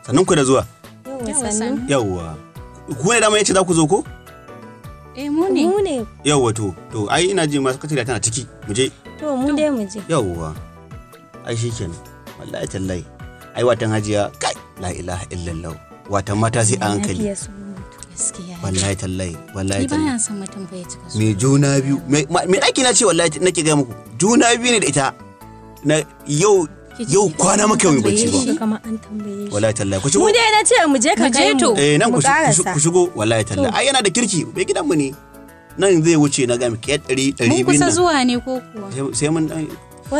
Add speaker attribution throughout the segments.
Speaker 1: Sannan ku da zuwa.
Speaker 2: Yawwa sannu.
Speaker 1: Yawwa. Ku ne dama yace za ku zo ko?
Speaker 3: Eh mu ne.
Speaker 2: Mu ne.
Speaker 1: Yawwa to ai ina ji ma sakatariya tana ciki. Mu je.
Speaker 2: To mu dai mu je.
Speaker 1: Yawwa. Ai shikenan. Wallahi tallahi. Ai watan hajiya kai la ilaha illallah. Watan mata sai a hankali. Wallahi tallahi wallahi
Speaker 3: tallahi. Ni bana son mutum bai cika su.
Speaker 1: Me juna biyu me aiki na ce wallahi nake ga muku juna biyu ne da ita. Na yau kwana muka yi bacci ba.
Speaker 2: Kamar an tambaye shi.
Speaker 1: Wallahi tallahi ku shigo.
Speaker 2: Mu dai na ce mu je ka kai mu.
Speaker 1: Eh nan ku shigo wallahi tallahi. Ai yana da kirki bai gidan mu ne. Nan zai wuce na ga miki 100 200.
Speaker 3: Mun kusa zuwa ne ko kuwa?
Speaker 1: Sai mun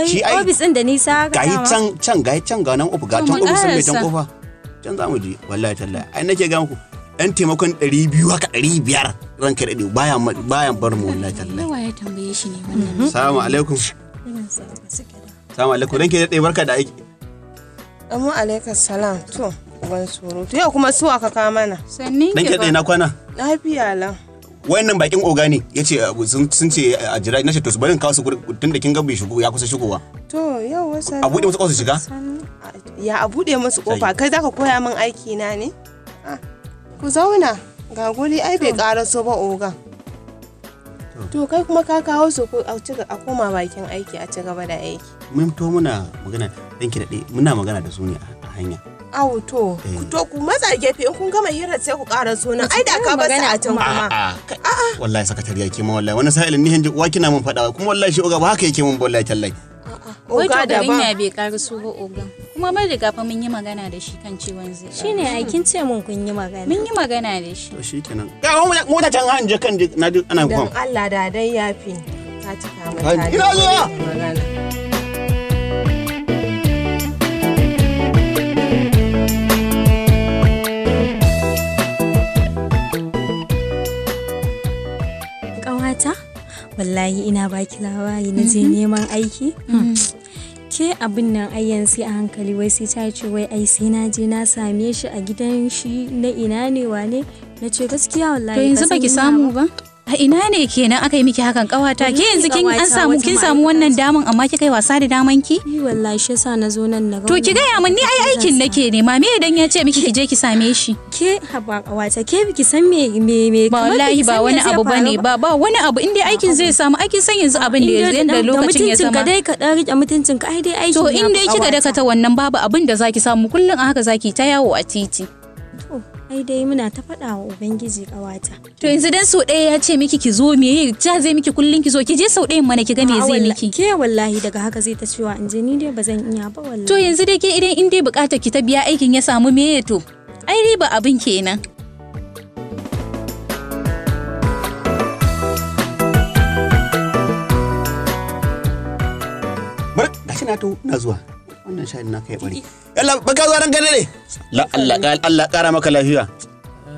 Speaker 2: shi ai ofis din da nisa
Speaker 1: ka gayi can gayi can ga nan ofis ga can ofis mai can kofa. Can za mu je wallahi tallahi. Ai nake ga muku dan taimakon 200 haka 500 ranka dade baya bar mu wallahi tallahi.
Speaker 3: Yawa ya tambaye shi ne wannan.
Speaker 1: Assalamu alaikum. Assalamu alaikum ranka dade barka da aiki.
Speaker 4: Amma alaikum salam to ban surutu yau kuma su aka ka mana.
Speaker 3: Sannin
Speaker 1: ki ranka dade na kwana.
Speaker 4: Lafiya lau.
Speaker 1: Wayannan bakin oga ne yace sun ce a jira nace to su bari in kawo su tunda kin ga bai shigo ya kusa shigowa.
Speaker 4: To yau wasa.
Speaker 1: A bude musu kofa su shiga?
Speaker 4: Ya a bude musu kofa kai zaka koya min aiki na ne? Ku zauna ga guri ai bai karaso ba oga. To kai kuma ka kawo su ko a koma bakin aiki a ci gaba da aiki.
Speaker 1: Mun to muna magana danki daɗe muna magana da su ne a hanya.
Speaker 4: Au to to ku matsa gefe in kun gama hirar sai ku ƙara suna ai da ka basu a can kuma.
Speaker 1: A'a wallahi sakatariya ke ma wallahi wani sa'ilin ni hanji uwa kina mun faɗa kuma wallahi shi oga ba haka yake mun wallahi tallahi.
Speaker 3: Oga da ba. Ya bai ƙaraso ba oga. Kuma mun riga fa mun yi magana da shi kan ciwon zai.
Speaker 2: Shine ai kin ce mun kun yi magana.
Speaker 3: Mun yi magana da shi.
Speaker 1: To shikenan. Ga mota can an je kan na ji ana
Speaker 4: Dan Allah da dai yafi. Ka cika mata.
Speaker 1: Ina zuwa.
Speaker 4: Magana.
Speaker 2: Ƙawata, wallahi ina baki labari na je neman aiki. Ke abin nan ai sai a hankali wai sai ta ce wai ai sai na je na same shi a gidan shi na ina ne wane na ce gaskiya wallahi.
Speaker 3: To yanzu baki samu ba? A ina ne kenan aka yi miki hakan kawata? Ke yanzu kin an samu kin samu wannan daman amma kika yi wasa da daman ki?
Speaker 2: Ni wallahi shi yasa na zo nan na ga.
Speaker 3: To ki gaya min ni ai aikin nake nema me idan ya ce miki ki je ki same shi?
Speaker 2: Ke haba kawata ke biki san me me me
Speaker 3: ba wallahi ba wani abu bane ba wani abu in dai aikin zai samu aikin san yanzu abin da yanzu yanda lokacin ya zama.
Speaker 2: Ka dai ka dan rike mutuncin ka ai dai aikin.
Speaker 3: To in dai kika dakata wannan babu abin da zaki samu kullun a haka zaki ta yawo a titi.
Speaker 2: To ai dai muna ta faɗa wa ubangiji ƙawata.
Speaker 3: To yanzu dan sau ɗaya ya ce miki ki zo me ja zai miki kullun ki zo ki je sau ɗayan mana ki ga me zai miki.
Speaker 2: Ke wallahi daga haka zai ta cewa in je ni dai ba zan iya ba wallahi.
Speaker 3: To yanzu dai ke idan in dai buƙatar ki ta biya aikin ya samu me to ai riba abin kenan.
Speaker 1: Bar gashi na to na zuwa. Wannan shayin na kai bari. Yalla baka zuwa ranka ne? La Allah Allah kara maka lafiya.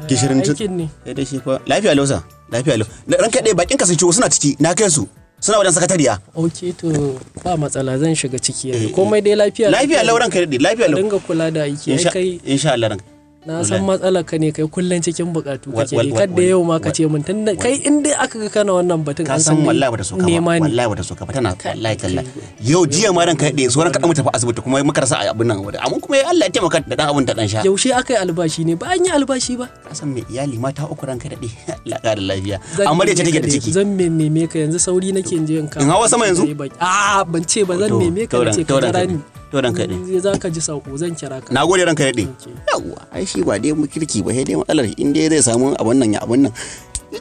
Speaker 1: Gishirin
Speaker 5: aikin ne.
Speaker 1: Sai dai shi fa lafiya lausa, lafiya lau. Ranka dai bakin ka sun ciwo suna ciki, na kai su. Suna wajen sakatariya.
Speaker 5: Okay to ba matsala zan shiga ciki yanzu. Komai dai lafiya.
Speaker 1: Lafiya lau ranka dai, lafiya lau.
Speaker 5: Dinga kula da aiki ai kai.
Speaker 1: Insha Allah ranka.
Speaker 5: Na san matsalar ka ne kai kullun cikin bukatu kake ne kadda yau ma ka ce mun tunda kai in dai aka ga kana wannan batun
Speaker 1: an san wallahi bata soka ba wallahi bata soka ba tana wallahi tallahi yau jiya ma ranka dai sauran kaɗan mu tafi asibiti kuma muka rasa abin nan amma kuma Allah ya taimaka da dan abun ta dan sha
Speaker 5: yaushe aka yi albashi ne ba an yi albashi ba
Speaker 1: ka san me iyali mata uku ranka dade Allah ƙara lafiya amma dai ce take da ciki
Speaker 5: zan neme ka yanzu sauri nake in je in ka
Speaker 1: in hawa sama yanzu
Speaker 5: a ban ce ba zan neme ka nace ka jira ni
Speaker 1: to ranka dade
Speaker 5: za ka ji sako zan kira ka
Speaker 1: na gode ranka dade yawwa ai shi ba dai mu kirki ba sai dai matsalar in dai zai samu abun nan ya abun nan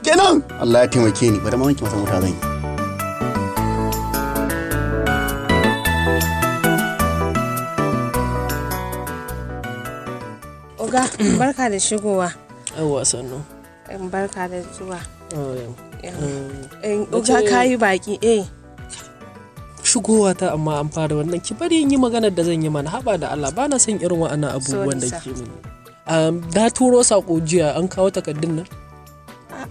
Speaker 1: kenan Allah ya taimake ni bari ma wanke masa mota zan yi.
Speaker 4: Oga barka da shigowa.
Speaker 5: Yawwa sannu.
Speaker 4: Barka da zuwa. Oga kayi baki eh.
Speaker 5: Shigowa ta amma an fara wannan ki bari in yi maganar da zan yi mana haba da Allah ba na son irin wa'annan abubuwan da ke mini. Da turo sako jiya an kawo takardun nan?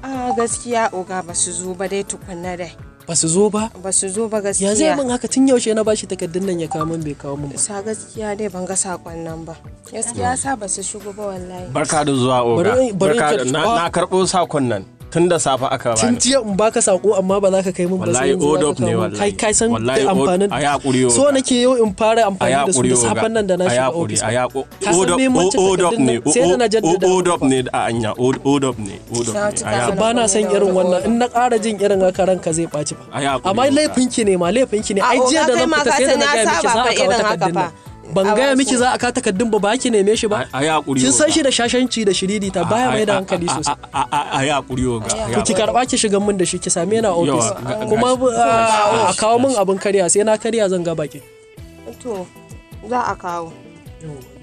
Speaker 4: A'a gaskiya oga ba su zo ba dai tukunna dai.
Speaker 5: Ba su zo ba?
Speaker 4: Ba su zo ba gaskiya.
Speaker 5: Ya zai min haka tun yaushe na bashi takardun nan ya kawo min bai kawo min ba.
Speaker 4: Sa gaskiya dai ban ga sakon nan ba. Gaskiya sa ba su shigo ba wallahi.
Speaker 6: Barka da zuwa oga. Barka da na karɓo sakon nan. Tun da safe aka
Speaker 5: Tun
Speaker 6: bani.
Speaker 5: jiya in baka sako amma ba za ka kai min ba sai
Speaker 6: Wallahi
Speaker 5: yanzu za
Speaker 6: hold
Speaker 5: ka
Speaker 6: up ne
Speaker 5: kawo min.
Speaker 6: wallahi.
Speaker 5: Kai kai san
Speaker 6: Wallahi
Speaker 5: da amfanin.
Speaker 6: a yaƙuri
Speaker 5: So
Speaker 6: oga.
Speaker 5: nake yau in fara
Speaker 6: A
Speaker 5: amfani da su
Speaker 6: yaƙuri
Speaker 5: da
Speaker 6: oga.
Speaker 5: safen nan da na
Speaker 6: A
Speaker 5: shiga
Speaker 6: yaƙuri,
Speaker 5: ofis.
Speaker 6: a yaƙo.
Speaker 5: Ka san
Speaker 6: Hold up,
Speaker 5: muhimmancin
Speaker 6: hold up
Speaker 5: takardun
Speaker 6: ne.
Speaker 5: nan? Sai da na jaddada
Speaker 6: Hold up
Speaker 5: maka.
Speaker 6: ne a anya. Hold up ne. Hold up ne. A yaƙuri.
Speaker 5: Ba na son irin wannan, in na ƙara jin irin haka ranka zai ɓaci fa.
Speaker 6: A yaƙuri,
Speaker 5: Amma
Speaker 6: oga.
Speaker 5: laifinki ne ma, laifinki ne.
Speaker 4: A
Speaker 5: Ai jiya
Speaker 4: oga,
Speaker 5: da
Speaker 4: kai
Speaker 5: zan
Speaker 4: ma
Speaker 5: fita
Speaker 4: ka
Speaker 5: sai da
Speaker 4: san
Speaker 5: na
Speaker 4: na
Speaker 5: gaya miki
Speaker 4: saba
Speaker 5: za
Speaker 4: fa
Speaker 5: a kawo
Speaker 4: irin haka
Speaker 5: takardun
Speaker 4: fa.
Speaker 5: nan. Ban
Speaker 4: A
Speaker 5: gaya
Speaker 4: wasu.
Speaker 5: miki za a kawo takardun ba, ba ki neme shi ba.
Speaker 6: A yaƙuri
Speaker 5: Kin san
Speaker 6: oga.
Speaker 5: shi da shashanci da shiriri ta baya mai da hankali sosai.
Speaker 6: A yaƙuri oga.
Speaker 5: To ki karba ki shigan min da shi, ki same ni a ofis.
Speaker 6: Yawa,
Speaker 5: Kuma
Speaker 6: gashi.
Speaker 5: a kawo min abin karya, sai na karya zan ga baki.
Speaker 4: To za a kawo.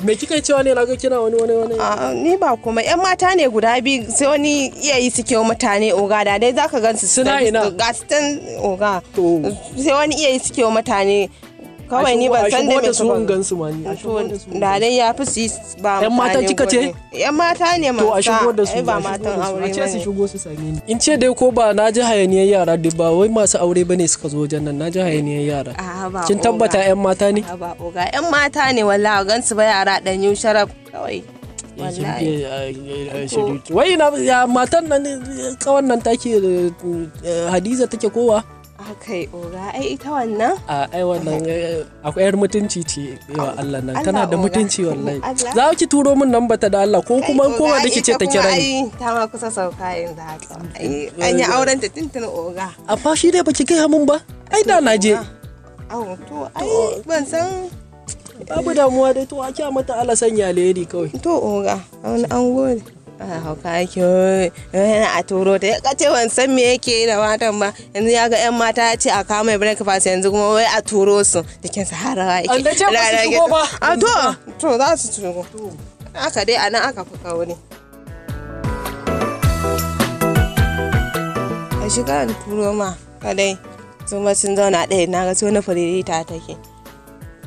Speaker 5: Me kika yi cewa ne na ga kina wani wani wani?
Speaker 4: A'a, ni ba kuma yan mata ne guda biyu, sai wani iya yi suke wa mutane oga, da dai zaka gansu
Speaker 5: Suna ina?
Speaker 4: Ga su can oga.
Speaker 5: To.
Speaker 4: Sai wani iya yi suke wa mutane kawai, ni ban san da
Speaker 5: a shigo
Speaker 4: me
Speaker 5: da su
Speaker 4: suka
Speaker 5: in gansu ma ni. A shigo da su.
Speaker 4: To da dai ya fi su yi ba
Speaker 5: Yan mata
Speaker 4: mutane
Speaker 5: kika ce?
Speaker 4: guri. Yan mata ne
Speaker 5: To a
Speaker 4: masu
Speaker 5: shigo da su,
Speaker 4: ai ba
Speaker 5: a shigo
Speaker 4: matan
Speaker 5: da su.
Speaker 4: aure
Speaker 5: A ce su
Speaker 4: bane.
Speaker 5: shigo su same ni. In ce dai ko ba na ji hayaniyar yara duk ba wai masu aure bane suka zo wajen nan, na ji hayaniyar yara.
Speaker 4: A'a, ba
Speaker 5: Kin tabbata
Speaker 4: oga.
Speaker 5: yan mata ne?
Speaker 4: A'a, ba oga, yan mata ne wallahi, gansu ba yara dan yu sharaf kawai. Wallahi.
Speaker 5: Wai na ya matan nan, kawan nan take, Hadiza take kowa?
Speaker 4: Akai oga, ai ita wannan
Speaker 5: A ai wannan akwai yar mutunci ce yawa Allah nan tana
Speaker 4: Allah,
Speaker 5: da
Speaker 4: oga.
Speaker 5: mutunci wallahi.
Speaker 4: Allah.
Speaker 5: Za ki turo min namba ta da Allah ko kuma
Speaker 4: Ai,
Speaker 5: ko
Speaker 4: oga,
Speaker 5: wanda
Speaker 4: ai
Speaker 5: kice
Speaker 4: ita
Speaker 5: ta
Speaker 4: kuma
Speaker 5: kira ni.
Speaker 4: ai ta ma kusa sauka yanzu haka. Ai an yi auren ta tuntun oga.
Speaker 5: Amma shi dai baki gaya min ba. Ai da na je.
Speaker 4: Au to ai ban san.
Speaker 5: Babu damuwa dai, to a kya mata Allah sanya alheri kawai.
Speaker 4: To oga, an gode. A hauka yake wai, yana a turo ta ya kace ban san me yake yi da matan ba, yanzu ya ga yan mata ya ce a kawo mai breakfast, yanzu kuma wai a turo su jikin sa har rawa yake.
Speaker 5: An da ce ba su shigo ba.
Speaker 4: A to za su shigo. Haka dai anan aka fi kawo ne. A shiga in turo ma kadai su ma sun zauna ɗaya, na ga su wani firirita take.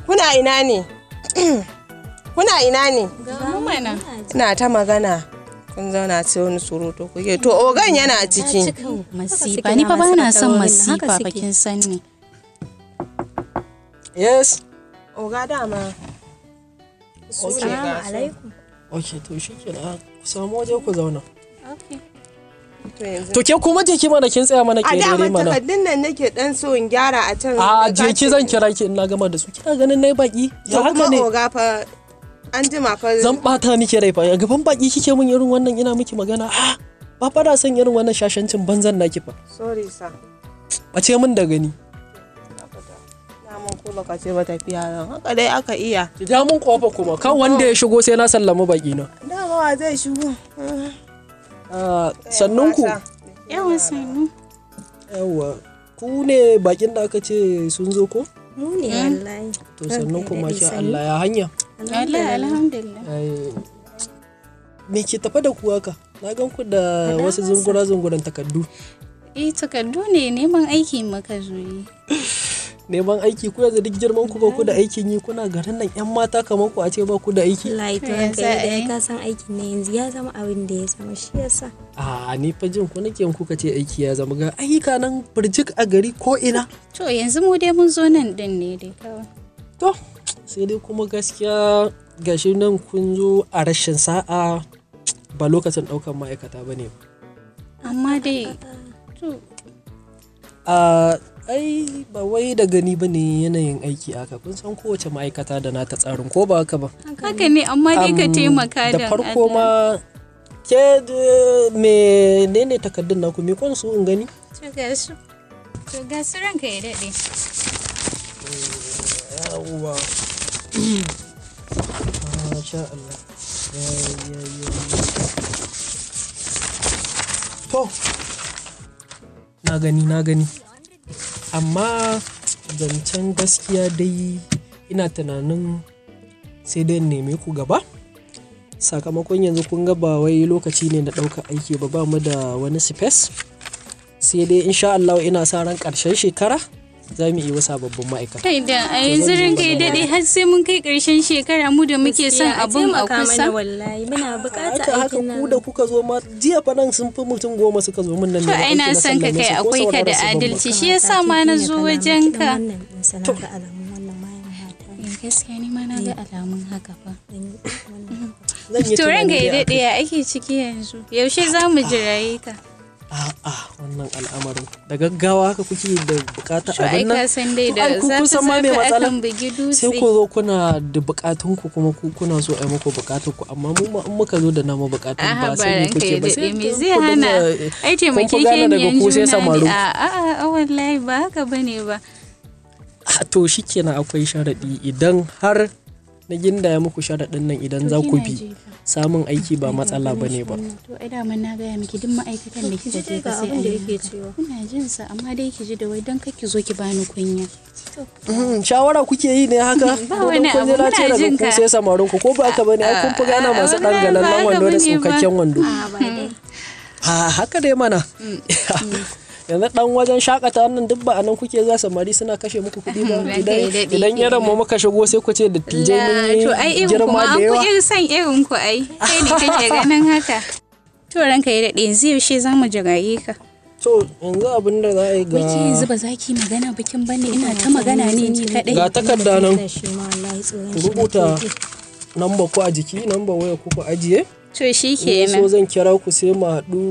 Speaker 4: Kuna ina ne? Kuna ina ne?
Speaker 3: Ga mu mana.
Speaker 4: Ina ta magana kun zauna sai wani surutu kuke, to ogan yana ciki.
Speaker 3: Masifa ni fa ba na son masifa fa, kin san ni.
Speaker 5: Yes.
Speaker 4: Oga dama su ne ga su.
Speaker 2: Alaikum.
Speaker 5: Okay, to shikenan, ku samu waje ku zauna.
Speaker 3: Okay.
Speaker 4: To yanzu
Speaker 5: To ke kuma je ki mana, kin tsaya mana
Speaker 4: a
Speaker 5: ke dare
Speaker 4: daman
Speaker 5: mana.
Speaker 4: takardun nan nake dan so in gyara a can.
Speaker 5: A je ki, zan kira ki in na gama da su. Kina ganin nayi baki.
Speaker 4: To
Speaker 5: Ya haka
Speaker 4: kuma
Speaker 5: ne.
Speaker 4: oga fa an jima fa.
Speaker 5: Zan bata miki rai fa, a gaban baki kike min irin wannan, ina miki magana. Ah, ba fa na son irin wannan shashancin banzan naki fa.
Speaker 4: Sorry sir.
Speaker 5: Bace min da gani.
Speaker 4: Daman ko baka ce ba tafiya zan, haka dai aka iya.
Speaker 5: Ki ja mun kofa kuma kan wanda ya shigo sai na sallami baki na.
Speaker 4: Dama wa zai shigo?
Speaker 5: Ah, sannun ku.
Speaker 3: Yawan sannu.
Speaker 5: Yawa. Ku ne bakin da aka ce sun zo ko?
Speaker 2: Mu ne wallahi.
Speaker 5: To sannun ku, masha Allah, ya hanya.
Speaker 3: Wallahi alhamdulillah.
Speaker 5: Ai, me ke tafa da ku haka? Na gan ku da wasu zungura-zunguran takardu.
Speaker 3: Eh, takardu ne, neman aiki muka zo yi.
Speaker 5: Neman aiki? Ku yanzu duk girman ku ba ku da aikin yi, kuna garin nan yan mata kamar ku a ce ba ku da aiki?
Speaker 2: Wallahi to
Speaker 3: To ya
Speaker 2: ranka
Speaker 3: za
Speaker 2: ya
Speaker 3: a
Speaker 2: daɗe,
Speaker 3: yi?
Speaker 2: ka san aikin na yanzu ya zama abin da ya zama, shi yasa.
Speaker 5: A ni fa jin ku nake in kuka ce aiki ya zama, ga ayyuka nan birjik a gari ko ina.
Speaker 3: To yanzu mu dai mun zo nan din ne dai kawai.
Speaker 5: To sai dai kuma gaskiya gashi nan kun zo a rashin sa'a, ba lokacin ɗaukar ma'aikata ba ne.
Speaker 3: Amma dai to
Speaker 5: A ai ba wai da gani ba ne yanayin aiki aka, kun san kowace ma'aikata da nata tsarin, ko ba haka ba?
Speaker 3: Haka ne, amma dai ka taimaka
Speaker 5: Da farko
Speaker 3: Allah.
Speaker 5: ma ke menene takardun naku, me kun su in gani?
Speaker 3: To ga su. To ga su ranka ya daɗe.
Speaker 5: Yawwa, masha Allah. Ya, ya, ya. To na gani, na gani, amma zancen gaskiya dai ina tunanin sai dai in neme ku gaba, sakamakon yanzu kun ga ba wai lokaci ne na ɗaukar aiki ba, ba mu da wani space, sai dai insha Allah ina sa ran ƙarshen shekara za mu yi wasu sababbin ma'aikata.
Speaker 3: Kai da a yanzu ranka ya daɗe, har sai mun kai ƙarshen shekara, mu da muke son
Speaker 2: Gaskiya, a
Speaker 3: abun a
Speaker 2: taimaka
Speaker 3: kusa.
Speaker 2: mana wallahi, muna buƙatar
Speaker 5: Haka haka
Speaker 2: aikin
Speaker 5: ku
Speaker 2: nan.
Speaker 5: da kuka zo ma jiya fa nan sun fi mutum 10 suka zo min nan
Speaker 3: To
Speaker 5: neman
Speaker 3: ai na
Speaker 5: aiki,
Speaker 3: san ka
Speaker 5: sallame
Speaker 3: kai
Speaker 5: su, ko
Speaker 3: akwai ka da
Speaker 5: sauraron su ban ba.
Speaker 3: adalci, shi yasa ma na zo wajen ka.
Speaker 2: Wannan ɗin sana ga alamun wannan mayan mata ne.
Speaker 3: Eh, gaskiya ni ma na ga alamun haka fa.
Speaker 2: Dan wannan
Speaker 5: Zan yi
Speaker 3: To ranka
Speaker 5: tunani
Speaker 3: ya
Speaker 5: dai
Speaker 3: daɗe, ya ake ciki yanzu? Yaushe za mu jiraye ka?
Speaker 5: A'a, wannan al'amarin da gaggawa haka kuke da bukata
Speaker 3: To ai
Speaker 5: abin nan.
Speaker 3: ka san dai
Speaker 5: To
Speaker 3: da
Speaker 5: ai ku kun san ma
Speaker 3: zafi
Speaker 5: me
Speaker 3: zafi
Speaker 5: matsala?
Speaker 3: akan bugi dutse.
Speaker 5: Sai ku zo kuna da bukatun ku, kuma ku kuna so a yi muku bukatun ku, amma mu ma in muka zo da namu bukatun
Speaker 3: A'a,
Speaker 5: ba sai
Speaker 3: ba
Speaker 5: mu
Speaker 3: ranka
Speaker 5: kuke
Speaker 3: ya
Speaker 5: ba,
Speaker 3: daɗe,
Speaker 5: sai
Speaker 3: me
Speaker 5: ku
Speaker 3: zai
Speaker 5: dinga,
Speaker 3: hana? Ai
Speaker 5: kun fi gane daga
Speaker 3: taimakekeniyan
Speaker 5: ku sai
Speaker 3: juna ne.
Speaker 5: samarin ku.
Speaker 3: A'a, wallahi ba haka bane ba.
Speaker 5: Ah, to shikenan, akwai sharaɗi. Idan har na gindaya muku sharaɗin nan, idan za ku bi, samun aiki ba matsala bane ba.
Speaker 3: To ai daman na gaya miki, duk ma'aikatan da kika je
Speaker 2: ga
Speaker 3: ka sai
Speaker 2: abin
Speaker 3: an
Speaker 2: da
Speaker 3: yi
Speaker 2: yake
Speaker 3: haka.
Speaker 2: cewa.
Speaker 3: Ina jin sa, amma dai ki ji da wai don kar ki zo ki bani kunya.
Speaker 5: Shawara kuke yi ne haka?
Speaker 3: Ba
Speaker 5: Ko dan
Speaker 3: wani
Speaker 5: kun
Speaker 3: abu,
Speaker 5: je na ce
Speaker 3: muna
Speaker 5: daga
Speaker 3: jin
Speaker 5: ku
Speaker 3: ka.
Speaker 5: sai samarin ku, ko ba haka bane? Ai kun fi gane masu
Speaker 3: A'a,
Speaker 5: ɗan
Speaker 3: wallahi ba
Speaker 5: galallen
Speaker 3: haka
Speaker 5: wando da
Speaker 3: bane ba.
Speaker 5: tsukakken wando.
Speaker 2: A ba dai.
Speaker 5: A haka dai mana. Yanzu dan wajen shakata wannan duk ba anan kuke za samari suna kashe muku kuɗi ba.
Speaker 3: Ranka
Speaker 5: Idan
Speaker 3: ya daɗe
Speaker 5: idan irin mu muka shigo sai ku ce dattijai mun yi
Speaker 3: To ai irin ku
Speaker 5: girma
Speaker 3: ma
Speaker 5: da
Speaker 3: an fi
Speaker 5: yawa.
Speaker 3: irin son irin ku ai. Kai ne kake ganin haka. To ranka ya daɗe, yanzu yaushe za mu jiraye ka?
Speaker 5: To yanzu abin da za a yi,
Speaker 3: Wai ke yanzu
Speaker 5: ga
Speaker 3: ba za ki yi magana ba, kin bani ina ta magana ne ni kaɗai.
Speaker 5: Ga takarda nan.
Speaker 2: Da shi ma wallahi tsoron
Speaker 5: Ku
Speaker 2: shi
Speaker 5: rubuta
Speaker 2: nake ji.
Speaker 5: namba ku a jiki, namba waya ku, ku ajiye.
Speaker 3: To shi
Speaker 5: In so
Speaker 3: kenan.
Speaker 5: zan kira ku sai mu haɗu.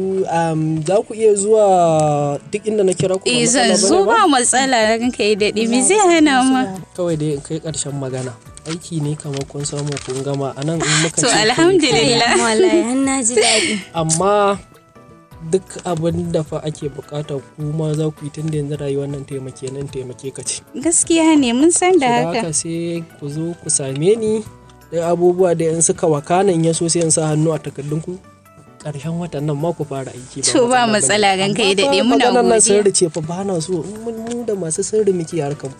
Speaker 5: Za ku iya zuwa duk inda na kira ku, ba
Speaker 3: Eh, zan
Speaker 5: matsala
Speaker 3: zo
Speaker 5: bane ba?
Speaker 3: ba matsala, ranka ya daɗe, me zai hana ma?
Speaker 5: Kawai dai in kai ƙarshen magana, aiki ne kamar kun samu kun gama a nan in muka
Speaker 3: To
Speaker 5: ce ku yi.
Speaker 3: alhamdulillah.
Speaker 2: Amma wallahi har na ji daɗi.
Speaker 5: Amma duk abin da fa ake bukata kuma za ku yi, tunda yanzu rayuwar nan taimake nan taimake ka ce.
Speaker 3: Gaskiya ne, mun san
Speaker 5: So
Speaker 3: da
Speaker 5: da
Speaker 3: haka.
Speaker 5: haka sai ku zo ku same ni da abubuwa da in suka wakana, in ya so sai in sa hannu a takardun ku, ƙarshen watan nan ma ku fara aiki.
Speaker 3: To ba matsala, ranka ya daɗe,
Speaker 5: Amma
Speaker 3: muna
Speaker 5: fa maganar nan
Speaker 3: godiya.
Speaker 5: sirri ce fa, ba na so in mu da masu sirri muke harkar mu.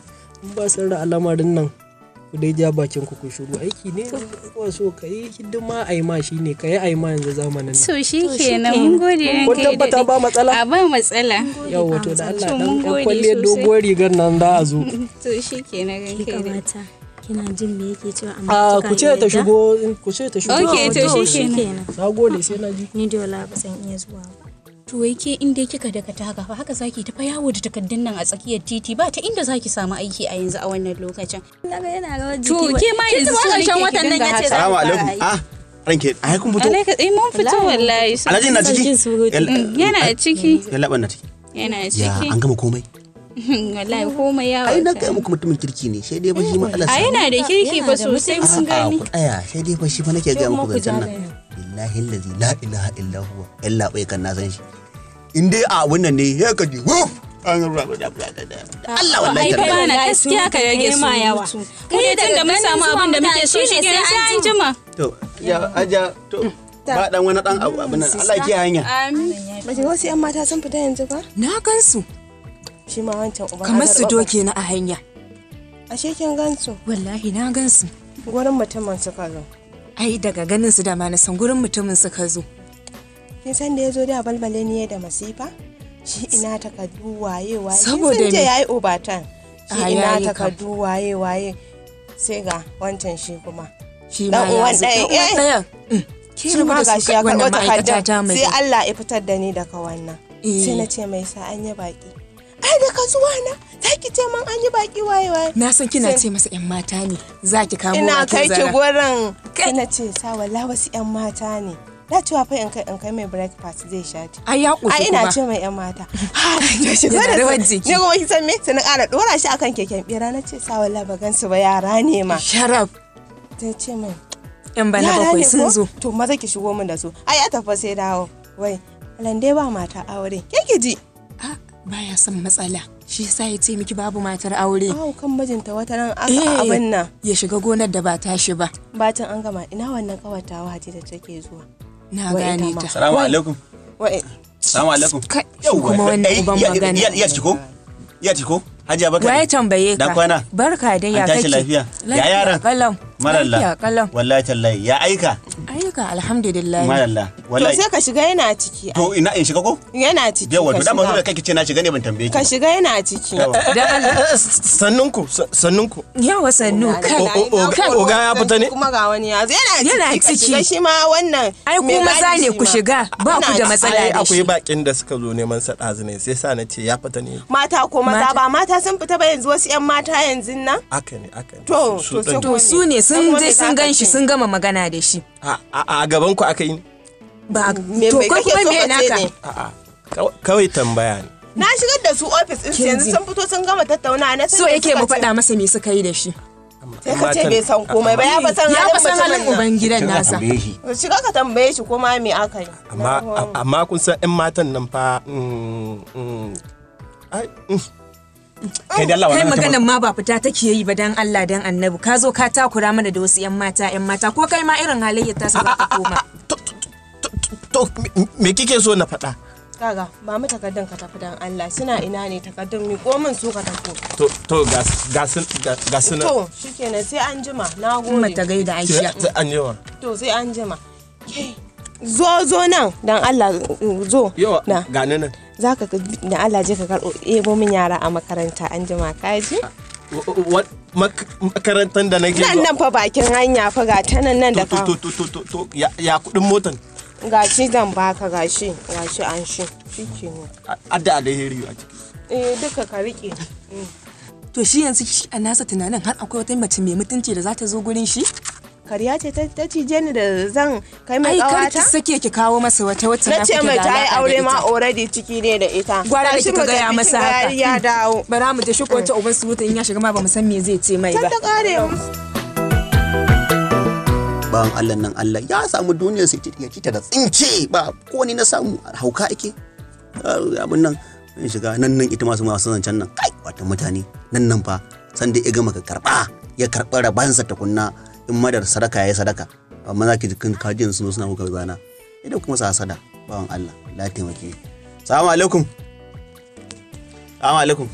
Speaker 5: In ba sirri al'amarin nan, ku dai ja bakin ku ku shiru. Aiki ne ba so ka yi hidima a yi ma, shi ne ka yi a yi ma yanzu zamanin nan.
Speaker 3: To shi kenan, mun gode
Speaker 5: Kun
Speaker 3: ranka ya
Speaker 5: tabbata
Speaker 3: daɗe.
Speaker 5: ba matsala?
Speaker 3: A ba matsala.
Speaker 5: Yau wato da Allah
Speaker 3: To
Speaker 5: dan
Speaker 3: mun
Speaker 5: ɗan
Speaker 3: gode
Speaker 5: kwalliyar
Speaker 3: sosai.
Speaker 5: doguwar rigar nan za a zo.
Speaker 3: To shi kenan,
Speaker 2: Ke
Speaker 3: ranka ya daɗe.
Speaker 2: kamata kina jin me yake cewa, amma
Speaker 5: A
Speaker 2: kika
Speaker 5: ku ce ta
Speaker 2: yarda?
Speaker 5: shigo, ku ce ta shigo.
Speaker 3: Okay, to
Speaker 2: To
Speaker 3: shi kenan.
Speaker 2: shikenan.
Speaker 5: Na gode, sai na ji.
Speaker 2: Ni dai wallahi ba zan iya zuwa ba.
Speaker 3: To wai ke in dai kika daga ta haka fa, haka zaki ta fa yawo da takardun nan a tsakiyar titi, ba ta inda zaki samu aiki a yanzu a wannan lokacin.
Speaker 2: Naga yana rawar jiki.
Speaker 3: To ke ma yanzu so nake
Speaker 2: ƙarshen
Speaker 3: ki
Speaker 2: watan nan
Speaker 3: dinga
Speaker 2: yace
Speaker 3: haka.
Speaker 2: za
Speaker 1: Salamu
Speaker 2: mu fara
Speaker 1: alaikum.
Speaker 2: aiki.
Speaker 1: Ah, ranke, ai kun fito.
Speaker 3: Alaika, eh mun fito wallahi.
Speaker 1: Alhaji na ciki?
Speaker 2: Sarkin surutu.
Speaker 3: Yana ciki.
Speaker 1: Yalla na ciki.
Speaker 3: Yana
Speaker 1: Ya
Speaker 3: ciki.
Speaker 1: an gama komai.
Speaker 3: Wallahi komai ya
Speaker 1: Ai na
Speaker 3: wata.
Speaker 1: gaya muku mutumin kirki ne, sai dai fa shi matsalar
Speaker 3: A
Speaker 1: sa.
Speaker 3: yana da kirki fa sosai, mun
Speaker 1: A'a,
Speaker 3: gani.
Speaker 1: ku tsaya, sai dai fa shi fa nake gaya
Speaker 2: kuma
Speaker 1: muku
Speaker 2: ku
Speaker 1: zancen nan.
Speaker 2: ja.
Speaker 1: Billahi allazi la ilaha illa huwa. Yalla bai kan na san shi. In dai a wannan ne ya ka ji wuf. An Allah wallahi
Speaker 3: Ai
Speaker 1: tallahi.
Speaker 3: ba na gaskiya ka rage
Speaker 2: ma yawa.
Speaker 3: surutu. Mu dai tunda mun samu abin da muke so shi kenan, sai an jima.
Speaker 1: To, ya aja to ba dan wani dan abu abin nan. Allah ya kiyaye hanya.
Speaker 3: Amin.
Speaker 4: Ba ki ga wasu 'yan mata sun fita yanzu ba?
Speaker 7: Na gansu
Speaker 4: Shi ma wancan uban
Speaker 7: kamar su
Speaker 4: azarbaɓa.
Speaker 7: doke na a hanya.
Speaker 4: Ashe kin gansu?
Speaker 7: Wallahi na gansu.
Speaker 4: Gurin mutumin suka zo.
Speaker 7: Ai daga ganin su dama na san gurin mutumin suka zo.
Speaker 4: Kin san da ya zo da balbale ne da masifa? Shi ina takardu waye waye. Kin
Speaker 7: Saboda
Speaker 4: san ce
Speaker 7: me?
Speaker 4: yayi overtime. Shi
Speaker 7: Ah,
Speaker 4: ina
Speaker 7: yayi kam.
Speaker 4: takardu waye waye. Sai ga wancan shi kuma.
Speaker 7: Shi ma
Speaker 4: Dan
Speaker 7: ya
Speaker 4: uwan
Speaker 7: zo.
Speaker 4: ɗayan,
Speaker 7: Dan uwan
Speaker 4: eh.
Speaker 7: ɗayan. Ke
Speaker 4: Shi
Speaker 7: rabu
Speaker 4: ma
Speaker 7: da su,
Speaker 4: gashi ya
Speaker 7: wannan
Speaker 4: karɓo
Speaker 7: ma'aikata ta
Speaker 4: takardun.
Speaker 7: mai.
Speaker 4: Sai Allah ya fitar da ni daga wannan.
Speaker 7: Eh.
Speaker 4: Sai na ce mai sa an yi baki. Ai daga zuwa na za ki ce min an yi baki waye waye.
Speaker 7: Na san kina
Speaker 4: Sai-
Speaker 7: ce masa 'yan mata ne za ki kamo
Speaker 4: Ina
Speaker 7: bakin
Speaker 4: kai ki
Speaker 7: zaren.
Speaker 4: gurin.
Speaker 7: Kai.
Speaker 4: Sai na ce sa walla wasu 'yan mata ne. Na cewa fa in kai mai breakfast zai sha ti.
Speaker 7: Ai ya ƙoshi
Speaker 4: Ai ina
Speaker 7: kuma.
Speaker 4: ce mai 'yan mata. Ha, to shigo
Speaker 7: Yana
Speaker 4: da su.
Speaker 7: rawar jiki.
Speaker 4: Ni kuma kin san me? Sai na ƙara ɗora shi akan keken bera, na ce sa walla ba gansu ba, yara ne ma.
Speaker 7: Sharaf.
Speaker 4: Ta ce min
Speaker 7: 'Yan bana
Speaker 4: yara
Speaker 7: bakwai
Speaker 4: ne
Speaker 7: sun
Speaker 4: ko?
Speaker 7: zo.
Speaker 4: To maza ki shigo min da su. Ai ya tafi sai dawo. Wai lande ba mata aure. Ke ki ji.
Speaker 7: Ah, baya son matsala. Shi yasa ya ce miki babu matar aure.
Speaker 4: Awo kan mijinta wata ran aka
Speaker 7: Eh,
Speaker 4: abin nan.
Speaker 7: Ya shiga gonar da ba tashi ba.
Speaker 4: Bacin an gama, ina wannan kawatawa Hadiza take zuwa.
Speaker 7: Na
Speaker 4: Wai ita
Speaker 7: gane
Speaker 4: ma.
Speaker 7: ta.
Speaker 1: Salamu alaikum.
Speaker 4: Wai
Speaker 1: Salamu alaikum.
Speaker 7: Kai, shi kuma wannan
Speaker 1: Eh,
Speaker 7: uban magana.
Speaker 1: Iya ciki ko? Iya ciki ko? Hajiya barka.
Speaker 7: Waye tambaye ka?
Speaker 1: Dan kwana.
Speaker 7: Barka dai, ya
Speaker 1: An tashi
Speaker 7: kake?
Speaker 1: lafiya. Ya yaran?
Speaker 7: Kalau.
Speaker 1: Maralla.
Speaker 7: Lafiya kalau.
Speaker 1: Wallahi tallahi ya aika.
Speaker 7: Ayyuka alhamdulillah.
Speaker 1: Maralla.
Speaker 4: to
Speaker 1: Wallahi.
Speaker 4: sai ka shiga, yana ciki.
Speaker 1: To ina in shiga ko?
Speaker 4: Yana ciki.
Speaker 1: Yawa
Speaker 4: ka
Speaker 1: to dama
Speaker 4: shiga.
Speaker 1: da kake ce na shiga ne ban tambaye ki.
Speaker 4: Ka
Speaker 1: ba.
Speaker 4: shiga, yana ciki.
Speaker 1: Yawa.
Speaker 7: Dan Allah.
Speaker 6: Sannunku, sannunku.
Speaker 7: Yawa sannu kai.
Speaker 6: O- Oga ya fita ne?
Speaker 4: Kuma ga wani ya zo yana ciki.
Speaker 7: Yana
Speaker 4: Ka
Speaker 7: ciki.
Speaker 4: shiga shi ma wannan.
Speaker 7: Ai ku
Speaker 4: mai
Speaker 7: maza
Speaker 4: gadi
Speaker 7: ne
Speaker 4: shi
Speaker 7: ku
Speaker 4: ma.
Speaker 7: shiga ba ku
Speaker 4: Yana
Speaker 7: da matsala
Speaker 6: Ai
Speaker 7: da
Speaker 6: akwai
Speaker 7: shi.
Speaker 6: bakin da suka zo neman sa ɗazu ne, sai sa na ce ya fita ne.
Speaker 4: Mata ko maza?
Speaker 7: Mata.
Speaker 4: Ba mata sun fita ba yanzu, wasu 'yan mata yanzu nan.
Speaker 6: Aka ne, aka ne.
Speaker 4: To,
Speaker 6: Su
Speaker 4: to sai
Speaker 6: ɗin.
Speaker 7: To su ne sun
Speaker 4: Kuma
Speaker 7: je
Speaker 4: me
Speaker 7: sun
Speaker 4: za ka
Speaker 7: gan shi
Speaker 4: ce?
Speaker 7: sun gama magana da shi.
Speaker 6: A gaban ku aka yi ne?
Speaker 7: Ba
Speaker 4: Me
Speaker 7: to
Speaker 4: me
Speaker 7: kai
Speaker 4: kake
Speaker 7: kuma
Speaker 4: so
Speaker 7: me
Speaker 4: ka ce
Speaker 7: naka?
Speaker 4: ne?
Speaker 6: A'a. Kawai tambaya ne.
Speaker 4: Na shigar da su ofis ɗin su yanzu sun fito sun gama tattaunawa na san
Speaker 7: So
Speaker 4: me
Speaker 7: yake mu
Speaker 4: suka ce.
Speaker 7: faɗa masa me suka yi da shi.
Speaker 4: Sai ka ce bai san komai ba, ya fa san
Speaker 7: Ya
Speaker 4: halin
Speaker 7: fa san halin
Speaker 4: mutumin nan.
Speaker 7: uban gidan
Speaker 1: Kin
Speaker 7: nasa.
Speaker 1: tambaye shi.
Speaker 4: Shiga ka tambaye shi ko ma me aka yi.
Speaker 6: Amma kun san 'yan matan nan fa ai. Kai da Allah
Speaker 7: Kai
Speaker 6: wannan
Speaker 7: maganan ma ba fita take yi ba, dan Allah dan Annabi. Ka zo ka takura mana da wasu 'yan mata 'yan mata, ko kai ma irin halayyar ta su za ka koma.
Speaker 6: To, me kike so na faɗa?
Speaker 4: Kaga, ba mu takardun ka tafi dan Allah. Suna ina ne takardun? Mi ko min su ka tafi.
Speaker 6: To, ga su nan.
Speaker 4: To shikenan, sai an jima. Na
Speaker 7: Umma
Speaker 4: gode.
Speaker 7: ta gaida Aisha.
Speaker 6: Sai an yawa.
Speaker 4: To sai an jima. Ke, zo zo nan dan Allah, zo.
Speaker 6: Yawa.
Speaker 4: Na
Speaker 6: ga ni nan.
Speaker 4: Zaka da Allah je ka karɓo ebo min yara a makaranta an jima, ka ji?
Speaker 6: Makarantar da nake
Speaker 4: Nan
Speaker 6: zuwa.
Speaker 4: nan fa bakin hanya fa, ga ta nan nan da
Speaker 6: To
Speaker 4: ka.
Speaker 6: to, ya kudin motan?
Speaker 4: Gashi zan baka, gashi gashi an shi shikenan.
Speaker 6: Adda alheri a ciki.
Speaker 4: Eh, duka ka rike.
Speaker 7: To shi yanzu shi a nasa tunanin har akwai wata mace mai mutunci da za ta zo gurin shi?
Speaker 4: Kariya ce ta cije ni da zan kai mai
Speaker 7: Ai kar ki
Speaker 4: kawata.
Speaker 7: sake ki kawo masa wata wacce
Speaker 4: Na
Speaker 7: na
Speaker 4: ce
Speaker 7: kuke
Speaker 4: mai
Speaker 7: da
Speaker 4: ta yi
Speaker 7: alaƙa da
Speaker 4: aure ma
Speaker 7: ita.
Speaker 4: already ciki ne da ita.
Speaker 7: Gwara da
Speaker 4: Tashi
Speaker 7: kika
Speaker 4: mu
Speaker 7: gaya
Speaker 4: tafi,
Speaker 7: masa
Speaker 4: kin ga
Speaker 7: haka.
Speaker 4: ya dawo.
Speaker 7: Bara mu je shi ko wata uban surutu in ya shiga ma ba mu san me zai ce mai
Speaker 4: Can
Speaker 7: ba.
Speaker 4: ta kare musu.
Speaker 1: Bawan Allah nan, Allah ya samu duniyar sai ya ci ta da tsinke ba ko ni na samu hauka ake abin nan in shiga nan nan ita masu masu zancen nan kai, wato mutane nan nan fa san da ya gama ka karba ya karba rabansa tukunna, in madar sadaka ya yi sadaka, amma za ki ji kin kajin sun zo suna muka zana idan kuma sa sada. Bawan Allah, Allah ya taimake. Salamu alaikum, salamu alaikum.